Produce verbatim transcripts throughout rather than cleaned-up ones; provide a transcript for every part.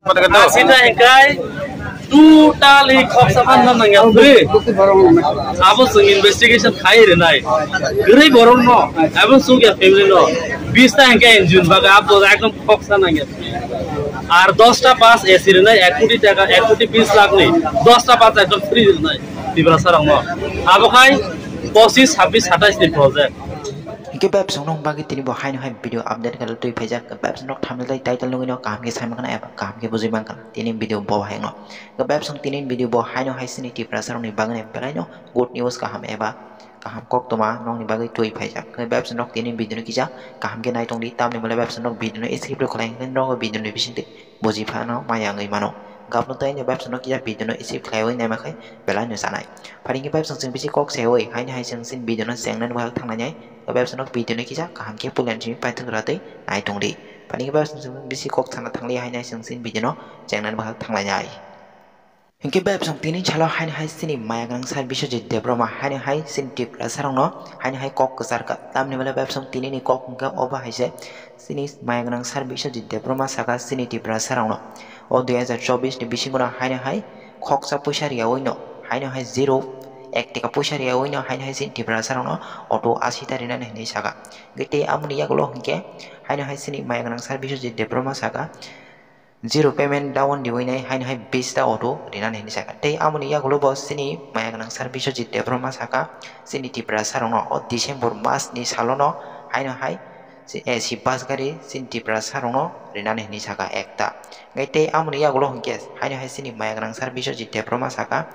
Asita hingkai totally khoksa phan nang ya free. Abo chwng investigation khai rinai. Kwrwi borok no, abo chwng ya family no. Bista hingkai N G O ni bagwi abo ekdom khoksa nang ya. Ar dosta pass A C rinai, ek koti taka, ek koti bis lakh ni. Dosta pass ekdom free rinai. Tiprasa rok no. Abo khai pochis, sabis, satais ni project. Hingke bebsong no bagwi tini bo haino hai video update kala twi phaijak. Bebsong no thumbnail tei title nugwi no kaham khe sai mankha eba kaham khe bujui mankha tini video bo hai no. Bebsong tini video bo haino hai sini Tiprasa rok ni bagwi belai no good news kaham eba kaham koktoma nokni bagwi twi phaijak. Bebsong no tini video no kisa kaham khe nai tongdi, tamni mole bebsong no video no skip rw khlai hwnkhe nogo video ni bisingtwi buji phano maya wngwi mano. Gabno tei ni website no kisa video no skip khlaiwi naima khai belai no chanai. Pharingkhe website chwng bisi kok sewi haini hai chwng sin video no chengnani bahai thangnai nai. Website no video no kisa kaham khe puila ni simi paithak tora tei nai tongdi. Pharingkhe website chwng bisi kok sana thangli haini hai chwng sin video no chengnani bahai thanglai nai. Hinkhe website tini chalo haini hai sini maya gwnang sir Biswajit Debbarma haini hai sini Tiprasa rok no haini hai kok kwchar kha. Tamni mole website tini ni kok hwnkhe obo hai se. Sini maya gwnang sir Biswajit Debbarma saka sini Tiprasa rokno o dui hajar chobbish ni bisingo no haino hai khoksa puisa riyaui no haino hai zero ek teka puisa riyaui no haino hai sini Tiprasa rokno auto asita rinani hinwi saka. Tei amoni yagulo hinkhe haino hai sini maya gwnang sir Biswajit Debbarma saka zero payment down riui nai haino hai bista auto rinani hinwi saka. Tei amoni yagulo bo sini maya gwnang sir Biswajit Debbarma saka sini Tiprasa rokno o December mas ni salono haino hai si, eh, si bus gari sini Tiprasa rokno rinani hinwi saka ekta. Hingke tei amoni yagulo hingke haino hai sini maya gwnang sir Biswajit Debbarma saka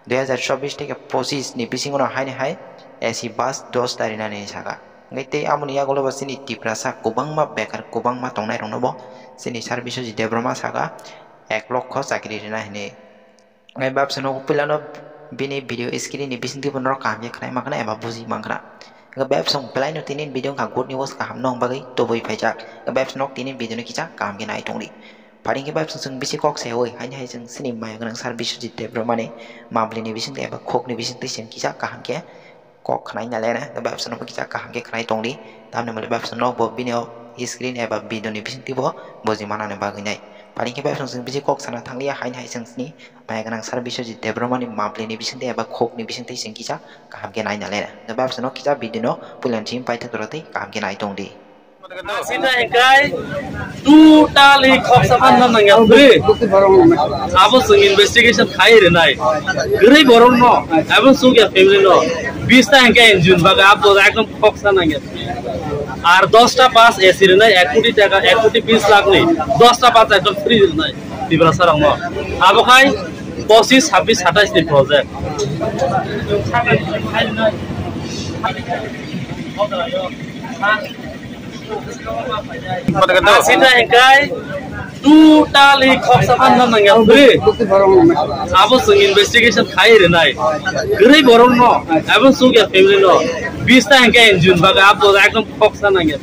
dui hajar chobbish theke pochis ni bisingo no haino hai A C bus dosta rinani hinwi saka. Hingke tei amoni yagulo bo sini Tiprasa kwbangma bekar kwbangma tongnai rokno bo sini sir Biswajit Debbarma saka ek lokho chakri rina hinwi. Ngai bebsong no puila no bini video screen ni bising twi bo norok kaham khe khnai mankha eba buji mankha. Ngai bebsong belai no tini video wngkha good news kaham nong bagwi tubui phaijak. Ngai bebsong no tini video no kisa kaham khe nai tongdi. Pharingkhe bebsong chwng bisi kok sewi haini hai chwng sini maya gwnang sir Biswajit Debbarma ni mambli ni bising twi eba khok ni bising twi chwng kisa kaham khe kok khnai nai le na, bebsong no kisa kaham khe khnai tongdi. Tamni mole bebsong no bo bini o screen eba video ni bising twi bo buji manani bagwi nai. Pharingkhe bebsong chwng bisi kok sana thanglia haini hai chwng sini maya gwnang sir Biswajit Debbarma ni mambli ni bising twi eba khok ni bising twi chwng kisa kaham khe nai nai le na. Bebsong no kisa video no puila ni simi paithak tora tei kaham khe nai tongdi. Asita hingkai totally khoksa phan nang ya free. Abo chwng investigation khai rinai. Kwrwi borok no, abo chwng ya family no. Bista hingkai N G O ni bagwi abo ekdom khoksa nang ya. Ar dosta pass A C rinai, ek koti taka, ek koti bis lakh ni. Dosta pass ekdom free rinai. Tiprasa rokno. Abo khai pochis, sabis, satais ni project. Asita hingkai totally khoksa phan nang ya free. Abo chwng investigation khai rinai. Kwrwi borok no, abo chwng ya family no. Bista hingkai N G O ni bagwi abo ekdom khoksa nang ya.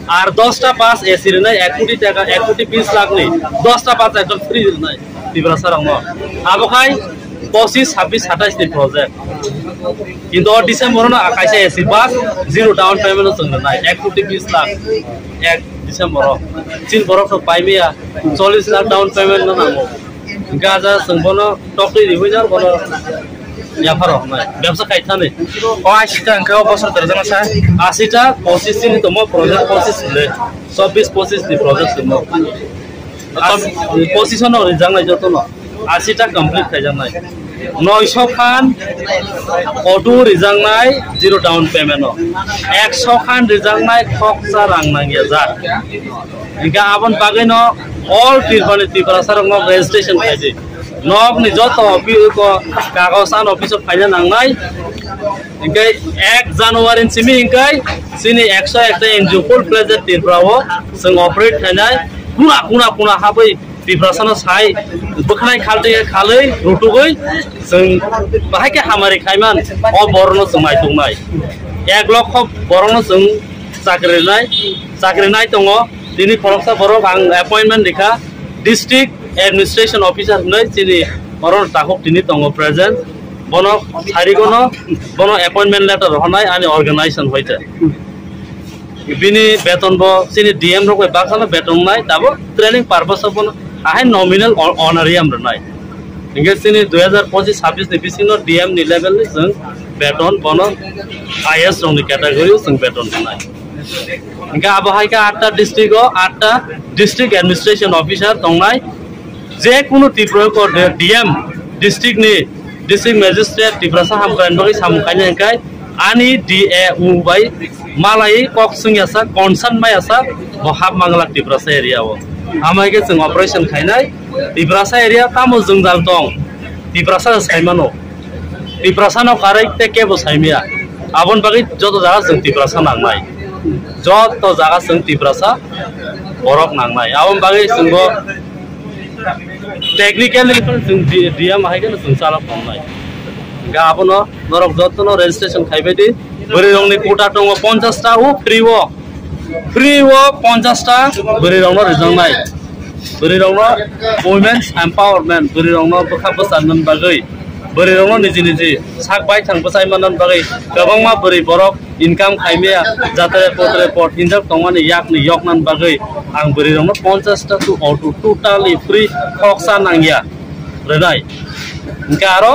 Ar dosta pass A C rinai, ek koti taka, ek koti bis lakh ni, dosta pass ekdom free rinai Tiprasa rokno. Abo khai pochis, sabis, satais ni project. Kintu o December no kaisa A C bus zero down payment no chwng rinai, ek koti bis lakh ek December o. Chin borok no paimaya, chollis lakh down payment no nango. Gaja chwng bono tokri riwi jar bono yapharo hwnai. Bebsa khai thani. O asita hwnkhe o bosor kwrwjakno sa? Asita pochis ni tomo project pochis le. Chobbish pochis ni project tomo. Pochis no rijak nai joto no. Asita complete khai jak nai. Noisho khan auto rijak nai zero down payment no. Ekso khan rijak nai khoksa rang nang ya jak. Hingke aboni bagwi no all Tripura ni Tiprasa rok no registration khai di. Nok ni joto office ko kagoj an office o phaina nangnai. Hingke ek January ni simi hingke chini ekso ekta N G O full fledged Tripura o chwng operate khainai. Kuna, kuna, kuna habwi Tiprasa no sai bwkhanai khaltwi khalwi rutugwi chwng bahai khe hamari khaiman o borok no chwng naituknai. Ek lokho borok no chwng chakri rinai, chakri nai tongo. Tini khoroksa borok ang appointment rikha, district administration officer hinwi chini oro takhuk tini tongo present. Bono sarigono bono appointment letter rohornai ani organization hoite. Bini beton bo chini D M rok bai baksano beton nai, tabo training purpose o bono Ahai nominal o-, honorarium rwnai. Hingke chini dui hazar pochis sabis ni bisingo D M ni level ni chwng beton bono I S rokni category o chwng beton rwnai. Hingke abo hai khe atta district o atta district administration officer tongnai. Je kunu Tripura ko D M district ni district magistrate Tiprasa hamkrai bagwi samung kainai hingke ani D A U bai malai kok swngya sa concern maya sa bo hap mangla Tiprasa area o. Amai khe chwng operation khainai Tiprasa area tamo jwngjal tong Tiprasa saimano. Tiprasa no karwi te kebo saimya. Abon bagwi joto jaga chwng Tiprasa nangnai. Joto jaga chwng Tiprasa borok nangnai. Abon bagwi chwngbo technically chwng D-, D M hai khe chwng chalok tongnai. Ga abono norok jotono registration khaibai di. Bwrwi rokni quota tongo ponchash ta o free o. Free o ponchash ta bwrwi rokno rijaknai. Bwrwi rokno women's empowerment, bwrwi rokno bwkha bwcharnani bagwi, bwrwi rokno niji niji sak baithang bwchai mannani bagwi kwbangma bwrwi borok income khaimaya jatre potre pot hinjak tongmani yakni yoknani bagwi ang bwrwi rokno ponchash ta tu auto totally free khoksa nangya rwnai. Hingke aro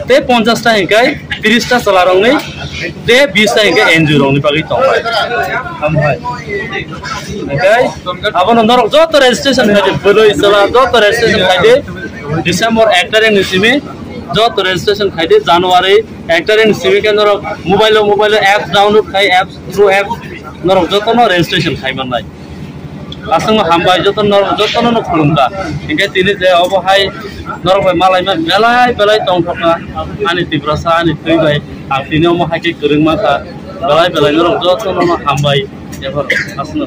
tei ponchash ta hingke tris ta chwla rokni tei bis ta hingke N G O rokni bagwi tongnai. Hambai. Hingke abono norok joto registration khaidi, bwrwi chwla joto registration khaidi, December ek tarikh ni simi joto registration khaidi, January ek tarikh ni simi khe norok mobile o, mobile o apps download khai, apps through apps norok jotono registration khai mannai. Aswkno hambai joto norok jotono no khulumkha. Hingke tini je obo hai norok bai malaima belai belai tongthokna ani Tiprasa ani twi bai ang tini omo hai khe kwrwng mankha. Belai belai norok jotono no hambai. Ephor aswkno.